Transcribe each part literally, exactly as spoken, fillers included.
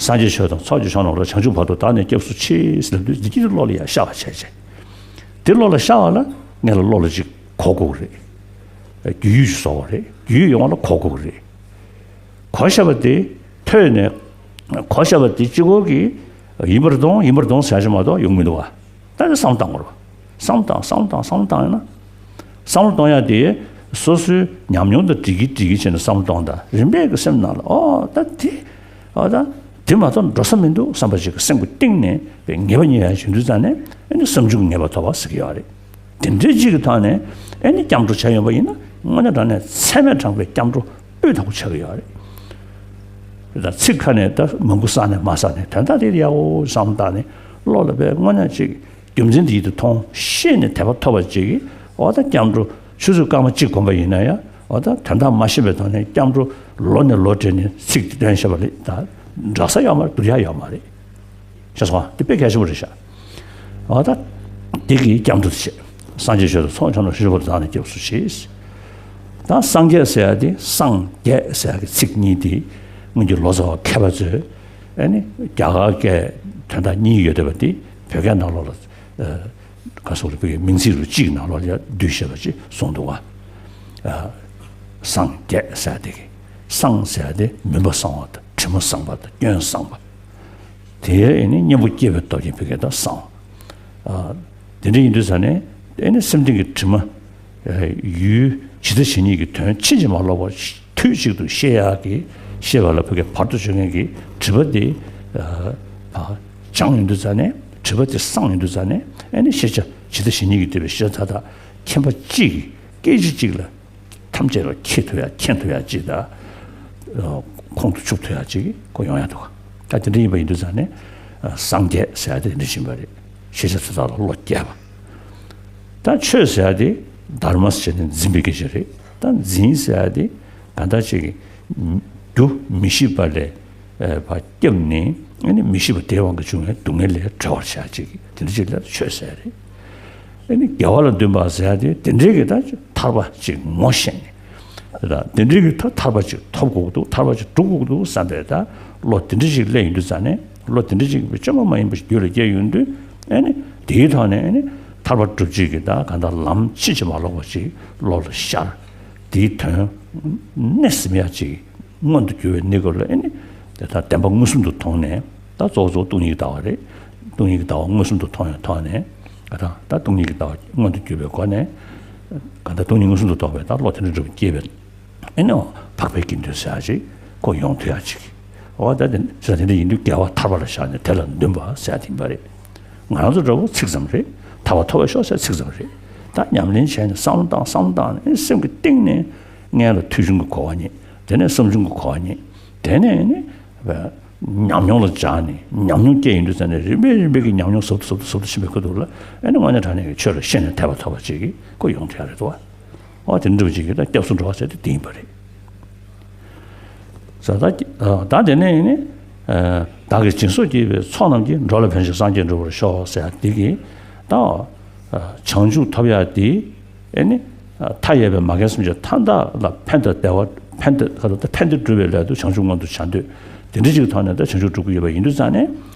སངས་རྒྱས་ཆོས་དང་ཚོགས་ཀྱི་མཆོག་རྣམས་ལ། བྱང་ཆུབ་བར་དུ་བདག་ནི་སྐྱབས་སུ་མཆི་ཟེར་ལབ་དུས་འདི་སྐད་དུ་བློ་ལ་ཡར་ཤར་བ་བྱས་བྱས། དེ་བློ་ལ་ཤར་བ་ལ་ངེད་ལ་བློ་ལ་ཅིག་གོ་དགོས་རེད། རྒྱུས་ཡོད་ཅིག་བཟོ་དགོས་རེད། རྒྱུས་ཡོད་ཡོང་བ་ལ་གོ་དགོས་རེད། གོ་ཤེས་པ་དེ་ཐོས་ནས་གོ་ཤེས་པ་དེ་གཅིག་པོ་གིས་ཡིན་པར་མཐོང་ཡིན་པར་མཐོང་ཟེར་ཞིག་མ་གཏོགས་ཡོང་མི་འདུག་བ། ད་དེ་བསམ་བཏང་དགོས་རེད། བསམ་བཏང་བསམ་བཏང་བསམ་བཏང་ཡིན་ན། བསམ་བློ་གཏོང་ཡག་དེ་སོ་སོའི་ཉམས་མྱོང་དང་འགྲིག་གི་འགྲིག་གི་བྱས་ནས་བསམ་བློ་གཏོང་དང་རིམ་པས་ཀྱི་སེམས་ནང་ལ་ཨོ་ད་དེ་ཨོ་ད་དེ་མ་གཏོགས་འགྲོ་ས་མི་འདུག་བསམ་པ་ཅིག་གི་སེམས་ཀྱི་གཏིང་ནས་ངེས་པ་རྙེད་ཡག་བྱུང་དུས་ཙང་ནས་ཨ་ནི་བསམ་བྱུང་གི་ངེས་པ་ཐོབ་པ་ཟེར་གྱི་ཡོད་རེད། དེ་འདྲའི་ཅིག་གི་ཐོག་ནས་ཨ་ནི་སྐྱབས་འགྲོ་བྱས་ཡོང་པ་ཡིན་ན་དངོས་གནས་དྲང་གནས་ཚད་མས་དྲངས་པའི་སྐྱབས་འགྲོ་སྤུས་དག་པོ་ཆགས་ཀྱི་ཡོད་རེད། ད་ཚིག་ཁ་ནས་ད་མང་པོ་བསགས་ནས་མ་བསགས་ནས་དོན་དག་དེ་ཡག་པོ་བསམ་བཏང་ནས་བློ་ལ་དཔེ་དངོས་གནས་ཅིག་རྒྱུ་མཚན་དེ་ཡིད་དུ་མཐོང་ཤེས་ནས་དད་པ་ཐོབ་པ་ཅིག་གིས་འོ་ད་སྐྱབས་འགྲོ་ཆུ་ཚོད་སྐར་མ་གཅིག་གོམས་པ་ཡིན་ན་ཡང་འོ་ད་དོན་དག་མ་ཤེས་པའི་ཐོག་ནས་སྐྱབས་འགྲོ་ལོ་ནས་ལོ་བགྲེས་ནས་ཚིག་དེ་འདོན་བཞག་པ་ལས་ད་འདྲ་ས་ཡོད་མ་རེད། བསྡུར་ཡག་ཡོད་མ་རེད། ཤེས་སོང་། དེ་དཔེ་གལ་ཆེན་པོ་རེད་ཤག་འོ་ད་དེ་གིས་སྐྱབས་འགྲོ་དེ་བྱེད། སངས་རྒྱས་ཆོས་དང་ཚོགས་ཆོས་རྣམས་ལ། བྱང་ཆུབ་བར་དུ་བདག་ནི་སྐྱབས་སུ་མཆི། ད་སངས་རྒྱས་ཟེར་ཡག་དེ་སངས་རྒྱས་ཟེར་ཡག་གི་ཚིག་གཉིས་དེ་སྔོན་གྱི་ལོ་ཙཱ་བ་མཁས་པ་ཚོས་ཨ་ནི་རྒྱ་གར་སྐད་དོན་དག་གཉིས་ཡོད་བསྡད་པ་དེ་བོད་སྐད་ནང་ལོགས་ལ་ག་སོགས་ལ་བོད་ཀྱི་མིང་ཚིག་རུ་གཅིག་ནང་ལོགས་ལ་བསྡུས་བཞག་པ་ཅིག་གསུངས་འདུག་བ། སངས་རྒྱས་ཟེར་ཡག་དེ་གི་སངས་ཟེར་ཡག་དེ་མུན་པ་སངས་པ་དང་དྲི་མ་སངས་པ་དང་སྐྱོན་སངས་པ། དེའི་ཨ་ནི་གཉེན་པོ་སྐྱེས་པའི་སྟོབས་ཀྱིས་བོད་སྐད་དུ་སངས། ཨ། དེ་འདྲ་ཡིན་དུས་ཙང་ནས་ཨ་ནི་སེམས་གཏིང་གི་དྲི་མ། ཨ། ཡུལ་ཇི་ལྟ་ཇི་སྙེད་ཀྱི་དོན་ཕྱིན་ཅི་མ་ལོག་པ་དུས་གཅིག་ཏུ་ཤེས་ཡག་གི་ཤེས་པ་ལ་བོད་སྐད་བར་དུ་གཅོད་མཁན་གྱི་དྲི་མ་དེ། ཨ། ཨ། སྦྱངས་ཡོང་དུས་ཙང་ནས་དྲི་མ་དེ་སངས་ཡོང་དུས་ཙང་ནས་ཨ་ནི་ཤེས་བྱ་ཇི་ལྟ་ཇི་སྙེད་ཀྱི་འདོད་པའི་ཤེས་བྱ་མཐའ་དག་མཁྱེན་པ་གཅིག་གིས་སྐད་ཅིག་གཅིག་ལ། ཐམས་ཅད་ལ་མཁྱེན་ཐུབ་ཡག་མཁྱེན་ཐུབ་ཡག་ཅིག་དང་། ཨ། ཁོང་དུ་ཆུད་ཐུབ་ཡག་ཅིག་གི་ཁོ་ཡོང་ཡག་འདུག་ག་ད་དེ་འདྲ་ཡིན་པ་ཡིན་དུས་ཙང་ནས། ཨ། སངས་རྒྱས་ཟེར་ཡག་དེ་དེ་འདྲ་ཡིན་པ་རེད། ཤེས་བྱ་དེ་དག་ལ་བློ་སྐྱེས་པ། ད་ཆོས་ཟེར་ཡག་དེ་དྷརྨ་ཟེར་ནས་འཛིན་པའི་སྐད་ཆ་རེད། ད་འཛིན་ཟེར་ཡག་དེ་གང་ལྟར་ཅིག་རྒྱུ་མི་ཤེས་པ་ལས། ཨ། ཕར་བསྐྱབས་ནས་ཨ་ནི་མི་ཤེས་པ་དེའི་དབང་གིས་བྱུང་བའི་སྡུག་བསྔལ་ལས་གྲོལ་བར་བྱ་ཅིག་དེ་འདྲ་ཅིག་ལ་ཆོས་ཟེར་རེད། ཨ་ནི་དགེ་བ་ལ་འདུན་པ་ཟེར་ཡག་དེ་དེ་འདྲའི་གི་ད་ཐར་པ་ཅིག་ངོ་ཤེས་ནས། ད་དེ་འདྲའི་གི་ད་ཐར་པ་ཅིག་ཐོབ་དགོས་འདུག་ཐར་པ་ཅིག་སྒྲུབ་དགོས་འདུག་བསམ་པའི་ད་བློ་དེ་འདྲ་ཅིག་སླེབས་ཡོང་དུས་ཙང་ནས་བློ་དེ་འདྲ་ཅིག་བཅོས་མ་མ་ཡིན་པ་ཞིག་རྒྱུད་ལ་སྐྱེས་ཡོང་དུས་ཨ་ནི་དེའི་ཐོག་ནས་ཨ་ནི་ཐར་པ་སྒྲུབ་བྱེད་ཀྱི་ད་གང་ལྟར་ལམ་ཕྱིན་ཅི་མ་ལོག་པ་ཅིག་བློ་ལ་ཤར། དེའི་དོན་གནས་ཟིན་ཡག་ཅིག་མངོན་དུ་གྱུར་བའི་གནས་སྐབས་ལ་ཨ་ནི་དེ་ལྟར་བདེན་པ་མངོན་སུམ་དུ་མཐོང་ནས། ད་གཙོ་བོ་གཙོ་བོ་སྟོང་ཉིད་ཀྱི་ལྟ་བ་རེད། སྟོང་ཉིད་ཀྱི་ལྟ་བ་མངོན་སུམ་དུ་མཐོང་བའི་ཐོག་ནས་ད་ད་སྟོང་ཉིད་ཀྱི་ལྟ་བ་མངོན་དུ་གྱུར་པའི་སྒོ་ནས་གང་ལྟར་སྟོང་ཉིད་མངོན་སུམ་དུ་རྟོགས་པའི་ད་བློ་དེ་འདྲ་འགྲུབ་སྐྱེས་པའི་ཨེ་ནོ་འཕགས་པའི་དགེ་འདུན་ཟེར་ཡག་ཅིག་ཁོ་ཡོང་ཐུབ་ཡག་ཅིག་འོ་ད་དེ་ཟེར་དེ་འདྲ་ཡིན་དུས་དགེ་བ་ཐར་པ་ལ་བཞག་ནས་དེ་ལ་འདུན་པ་ཟེར་ཡག་དེ་ཡིན་པ་རེད། ང་རང་ཚོ་འདྲ་བོ་ཚིག་ཙམ་རེད། ཐར་པ་ཐོབ་པར་ཤོག་ཟེར་ཚིག་ཙམ་རེད། ད་ཉམས་ལེན་བྱས་ནས་བསམ་བློ་བཏང་བསམ་བློ་བཏང་ནས་སེམས་ཀྱི་གཏིང་ནས་སྔོན་ལ་ཐོས་བྱུང་གི་གོ་བ་རྙེད། དེ་ནས་བསམ་བྱུང་གི་གོ་བ་རྙེད། དེ་ནས་ནི་ཉམས་མྱོང་ལ་སྦྱར་ནས་ཉམས་མྱོང་སྐྱེས་ཡོང་དུས་ཙམ་ནས་རིམ་པས་རིམ་པས་ཀྱི་ཉམས་མྱོང་ཟབ་ཏུ་ཟབ་ཏུ་ཟབ་ཏུ་ཕྱིན་པའི་ཁུལ་དུ་ལ་ཨེ་ནི་དངོས་གནས་དྲང་གནས་ཀྱི་ཆོས་ལ་ཤེས་ནས་དད་པ་ཐོབ་པ་ཅིག་གི་ཁོ་ཡོང་ཐུབ་ཡག་རེད་དོ། འོ་དེ་འདྲ་བ་ཅིག་གིས་ད་སྐྱབས་སུ་འགྲོ་བ་ཟེར་དེ་དེ་ཡིན་པ་རེད། ཟེར་ད་ད་དེ་ནས་ནི་བདག་གིས་སྦྱིན་སོགས་བགྱིས་པའི་ཚོགས་རྣམས་ཀྱིས། འགྲོ་ལ་ཕན་ཕྱིར་སངས་རྒྱས་འགྲུབ་པར་ཤོག་ཟེར་ཡག་དེ་གིས་ད་བྱང་ཆུབ་ཐོབ་ཡག་དེ། ཨེ་ནི། མཐའ་ཡས་པའི་མ་རྒན་སེམས་ཅན་མཐའ་དག་ལ་ཕན་དང་བདེ་བ་ཕན་བདེ་ག་རེ་ད་ཕན་བདེ་སྒྲུབ་པའི་སླད་དུ་བྱང་ཆུབ་མངོན་དུ་བྱ་འདོད་དེ་འདྲ་ཅིག་གི་ཐོག་ནས་ད་བྱང་ཆུབ་སྒྲུབ་ཀྱི་ཡོད་པ་ཡིན་དུས་ཙང་ནས་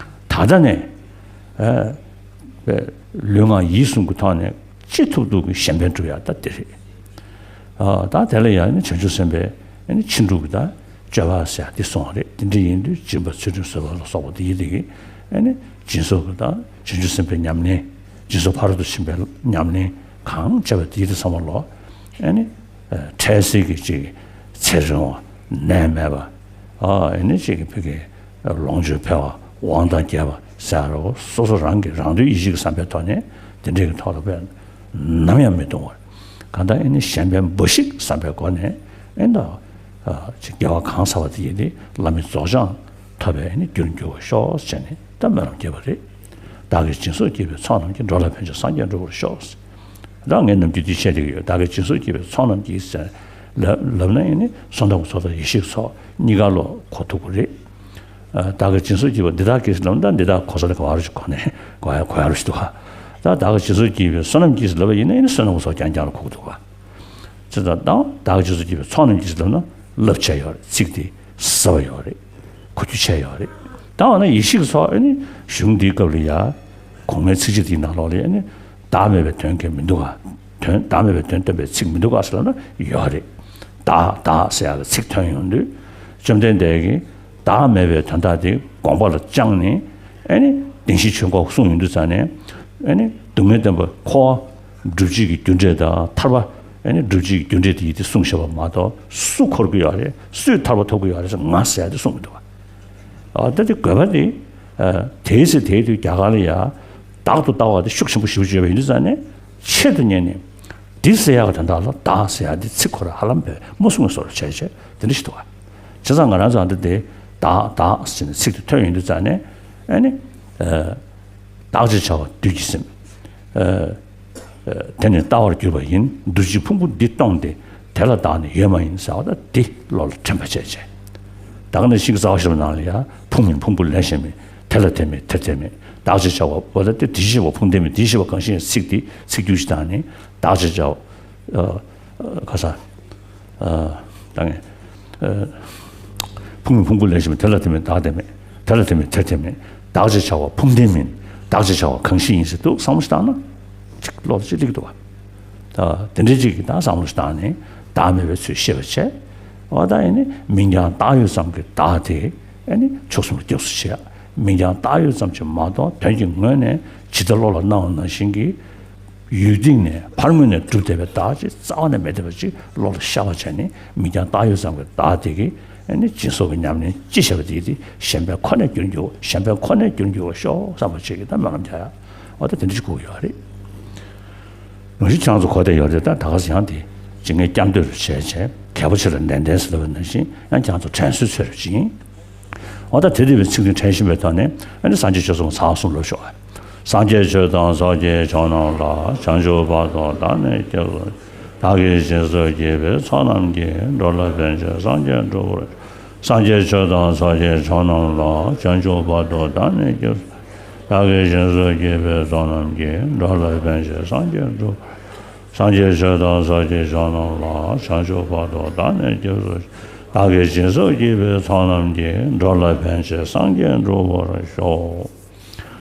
ད་ལྟ་ནས་ཨ་ལུས་ངག་ཡིད་གསུམ་གྱི་ཐོག་ནས་ཅི་ཐུབ་ཐུབ་ཀྱིས་གཞན་ཕན་སྒྲུབ་ཡག་ད་དེ་རེད། ཨ་ད་དེ་ལ་ཡང་ནི་བྱང་ཆུབ་སེམས་དཔའི་ཨ་ནི་ཕྱིན་དྲུག་གི་ད་སྤྱོད་པ་ཟེར་ཡག་དེ་གསུངས་པ་རེད། དེ་འདྲ་ཡིན་དུས་སྦྱིན་པ་ཚུལ་ཁྲིམས་བཟོད་པ་ལ་སོགས་པ་དེ་ཡིན་དེ་གིས་ཨ་ནི་སྦྱིན་སོགས་ཀྱི་ད་བྱང་ཆུབ་སེམས་དཔའི་ཉམས་ལེན། སྦྱིན་སོགས་ཕ་རོལ་ཏུ་ཕྱིན་པའི་ཉམས་ལེན་གང་བྱས་པ་དེ་ཡིན་དེ་ཚང་མ་ལོ། ཨ་ནི། འཕྲལ་སེལ་གྱི་ཅིག་ཚེ་རིང་བ་ནད་མེད་པ། ཨ་ནི་ཅིག་གི་ཕ་གི་ལོངས་སྤྱོད་འཕེལ་བ་དབང་ཐང་རྒྱས་པ་ཟེར་རོ་སོ་སོ་རང་གི་རང་དོན་ཡིད་བྱེད་ཀྱི་བསམ་པའི་ཐོག་ནས་དེ་འདྲའི་གི་ཐོག་ལ་དཔེ་ནམ་ཡང་མི་གཏོང་བར། གང་ལྟར་ཨ་ནི་གཞན་ཕན་འབའ་ཞིག་བསམ་པའི་སྒོ་ནས་ཨ་ནི་ད་ཅིག་དགེ་བ་གང་བསགས་པ་དེ་ཡིན་ཏེ་བླ་མེད་རྫོགས་བྱང་ཐོབ་པའི་ཨ་ནི་རྒྱུར་འགྱུར་བར་ཤོག་ཟེར་ནས་ད་སྨོན་ལམ་བརྒྱབ་པ་རེད། བདག་གིས་སྦྱིན་སོགས་བགྱིས་པའི་ཚོགས་རྣམས་ཀྱིས། འགྲོ་ལ་ཕན་ཕྱིར་སངས་རྒྱས་འགྲུབ་པར་ཤོག་ད་ངས་ནམ་རྒྱུན་འདི་བཤད་བསྡད་ཀྱི་ཡོད། བདག་གིས་སྦྱིན་སོགས་བགྱིས་པའི་ཚོགས་རྣམས་ཀྱིས་ཟེར་ལབ་ལབ་ན་ཡང་ནི་བསོད་ནམས་ཀྱི་ཚོགས་དང་ཡེ་ཤེས་ཀྱི་ཚོགས་གཉིས་ཀ་ལོ་གོ་ཐུབ་ཀྱི་རེད། ཨ་བདག་གིས་སྦྱིན་སོགས་བགྱིས་པ་འདི་དག་གིས་ལབ་ན་འདི་དག་གོ་ས་ལ་ག་བ་རུ་ཞིག་གོ་ནས་གོ་ཡ་གོ་ཡ་རུ་ཞིག་འདུག་ག་ད་བདག་གིས་སྦྱིན་སོགས་བགྱིས་པའི་བསོད་ནམས་ཀྱིས་ལབ་པ་ཡིན་ན་ཡང་ནི་བསོད་ནམས་ཀྱི་ཚོགས་རྐྱང་རྐྱང་ལ་གོ་གི་འདུག་ག་ཅེས་དང་བདག་གིས་སྦྱིན་སོགས་བགྱིས་པའི་ཚོགས་རྣམས་ཀྱིས་ལབ་ན་རླབས་ཆེ་ཡོད་རེད། ཚིག་དེ་ཟབ་པ་ཡོད་རེད། གོ་རྒྱུ་ཆེ་ཡོད་རེད། ད་འོ་ན་ཡེ་ཤེས་ཀྱི་ཚོགས་ཨ་ནི་གཞུང་འདིའི་སྐབས་ལ་ཡ། གོང་མའི་ཚིགས་བཅད་འདིའི་ནང་ལོགས་ལ་ཨ་ནི་བདག་མེད་པའི་དོན་གང་མི་འདུག་ག་དོན་བདག་མེད་པའི་དོན་སྟོན་པའི་ཚིག་མི་འདུག་ག་ཟེར་ལབ་ན་ཡོད་རེད། བདག་བདག་ཟེར་ཡག་གི་ཚིག་ཐོན་ཡོང་དུས། བཅོམ་ལྡན་འདས་ཀྱིས་བདག་མེད་པའི་དོན་དག་དེ་དགོངས་པ་ལ་བཅངས་ནས་ཨ་ནི་བདེན་བཞིའི་ཆོས་འཁོར་གསུངས་ཡོང་དུས་ཙང་ནས། ཨ་ནི་སྡུག་བསྔལ་བརྟེན་པ་འཁོར་བ་སྒྲུབ་བྱེད་ཀྱི་རྒྱུ་འབྲས་དང་ཐར་པ། ཨ་ནི་སྒྲུབ་བྱེད་ཀྱི་རྒྱུ་འབྲས་དེ་ཡིན་ཏེ་གསུངས་བཞག་པ་མ་གཏོགས། སུས་འཁོར་གྱི་ཡོད་རེད། སུས་ཐར་པ་ཐོབ་ཀྱི་ཡོད་རེད་ཟེར་ང་ཟེར་ཡག་དེ་གསུངས་མི་འདུག་ག་ཨ་ད་དེ་དགོས་པ་དེ། ཨ་དེའི་ཚེ་དེའི་དུས་རྒྱ་གར་ལ་ཡ། བདག་ཏུ་ལྟ་བ་དེ་ཤུགས་ཆེན་པོ་ཞེ་པོ་ཅིག་ཡོད་པ་ཡིན་དུས་ཙང་ནས། ཆེད་དུ་གཉེར་ནས། འདི་ཟེར་ཡག་གི་དོན་དག་ལ་བདག་ཟེར་ཡག་འདི་ཚིག་ཁོ་རང་ཧ་ལམ་བས་མུ་གསུམ་གྱི་བཟོ་འདྲ་བྱས་བྱས་དེ་འདྲ་ཞིག་འདུག་ག་བྱས་ཙང་ང་རང་ཚོ་ཨ་འདི་དེ་བདག་བདག་ཟེར་ནས་ཚིག་དེ་ཐོན་ཡོང་དུས་ཙང་ནས། ཨ་ནི། ཨ་བདག་ཅེས་བྱ་བ་བདུད་ཀྱི་སེམས། ཨ། དེ་ནི་ལྟ་བར་གྱུར་པ་ཡིན། འདུ་བྱེད་ཕུང་པོ་འདི་སྟོང་སྟེ། དེ་ལ་བདག་ནི་ཡོད་མ་ཡིན་ཟེར་བ་ད་འདི་བློ་ལ་དྲན་པ་བྱས་བྱས། ད་ག་ནང་བཞིན་གྱི་རྩ་བ་ཤེས་རབ་ནང་ལ་ཡང་ཕུང་མིན་ཕུང་པོ་ལས་གཞན་མིན། དེ་ལ་དེ་མེད་དེར་དེ་མེད། བདག་ཅེས་བྱ་བ་བ་ལ་དེ་དེ་བཞིན་གཤེགས་པ་ཕུང་ལྡན་མིན། དེ་བཞིན་གཤེགས་པ་གང་ཞིག་ཡིན། ཚིག་འདི་ཚིག་བསྒྱུར་ཞིག་བཏང་ནས་བདག་ཅེས་བྱ་བ། ཨ། ག་ས། ཨ། ད་ངས། ཨ། ཕུང་མིན་ཕུང་པོ་ལས་གཞན་མིན། དེ་ལ་དེ་མེད་བདག་དེ་མེད། དེ་ལ་དེ་མེད་དེར་དེ་མེད། བདག་ཅེས་བྱ་བ་ཕུང་ལྡན་མིན། བདག་ཅེས་བྱ་བ་གང་ཞིག་ཡིན་ཟེར་འདུག་བསམ་བློ་ཞིག་བཏང་ན། ཅིག་བློ་ལ་ཅིག་སླེབས་འདུག་བ། ད་དེ་འདྲའི་ཅིག་གིས་ད་བསམ་བློ་ཞིག་བཏང་ནས་བདག་མེད་པའི་ཚུལ་ཤེས་པར་བྱས། འོ་ད་ཨ་ནི་མིང་རྐྱང་བཏགས་ཡོད་ཙམ་གྱི་བདག་དེ་ཨ་ནི་ཕྱོགས་གསུམ་ལ་སྐྱབས་སུ་མཆི་ཡ། མིང་རྐྱང་བཏགས་ཡོད་ཙམ་ཅིག་མ་གཏོགས། དོན་གྱི་ངོས་ནས་ཇི་ལྟར་བློ་ལ་སྣང་བ་ནང་བཞིན་གྱི་ཡུལ་སྟེང་ནས་ཕར་ངོས་ནས་གྲུབ་བསྡད་པའི་བདག་ཅིག་རྩ་བ་ནས་མེད་བསྡད་པ་ཅིག་བློ་ལ་ཤར་བ་བྱས་ནས། མིང་རྐྱང་བཏགས་ཡོད་ཙམ་གྱི་བདག་དེ་གིས་ཨ་ནི་སྦྱིན་སོགས་ཀྱི་ཉམས་ལེན་ཅི་བྱས་པ་དེ་དེ་གཞན་ཕན་ཁོ་ནས་འགྱུར་འགྱུར། གཞན་ཕན་ཁོ་ནས་འགྱུར་འགྱུར་བར་ཤོག་བསམ་པ་བྱེད་ཀྱི་ད་སྨོན་ལམ་རྒྱག་ཡ། འོ་ད་དེ་འདྲ་ཞིག་དགོས་ཀྱི་ཡོད་རེད། ནང་བཞིན་ཁྱེད་རང་ཚོ་གོ་བསྡད་ཡོད་རེད། ད་ད་ག་ས་ཡང་དེ་ཇི་སྙེད་སྐྱབས་འདོད་རུ་བྱས་བྱས། གལ་པོ་ཆེ་ལ་ནན་ཏན་ཟེར་བ་ནང་བཞིན་ཡང་ཁྱེད་རང་ཚོ་དྲན་གསོས་འཚོལ་རུ་ཅིང་། འོ་ད་དེ་དེ་བའི་ཚིག་འདི་དྲན་བཞིན་པའི་ཐོག་ནས་ཨ་ནི་སངས་རྒྱས་ཆོས་གསུམ་ཚར་གསུམ་ལབ་ཤོག་ཨ། སངས་རྒྱས་ཆོས་དང་ཚོགས་ཀྱི་མཆོག་རྣམས་ལ། བྱང་ཆུབ་བར་དུ་བདག་ནི་སྐྱབས་སུ། བདག་གིས་སྦྱིན་སོགས་བགྱིས་པའི་ཚོགས་རྣམས་ཀྱིས། འགྲོ་ལ་ཕན་ཕྱིར་སངས་རྒྱས་འགྲུབ་པར་ཤོག། སངས་རྒྱས་ཆོས་དང་ཚོགས་ཀྱི་མཆོག་རྣམས་ལ། བྱང་ཆུབ་བར་དུ་བདག་ནི་སྐྱབས་སུ། བདག་གིས་སྦྱིན་སོགས་བགྱིས་པའི་ཚོགས་རྣམས་ཀྱིས། འགྲོ་ལ་ཕན་ཕྱིར་སངས་རྒྱས་འགྲུབ། སངས་རྒྱས་ཆོས་དང་ཚོགས་ཀྱི་མཆོག་རྣམས་ལ། བྱང་ཆུབ་བར་དུ་བདག་ནི་སྐྱབས་སུ་མཆི། བདག་གིས་སྦྱིན་སོགས་བགྱིས་པའི་ཚོགས་རྣམས་ཀྱིས། འགྲོ་ལ་ཕན་ཕྱིར་སངས་རྒྱས་འགྲུབ་པར་ཤོག།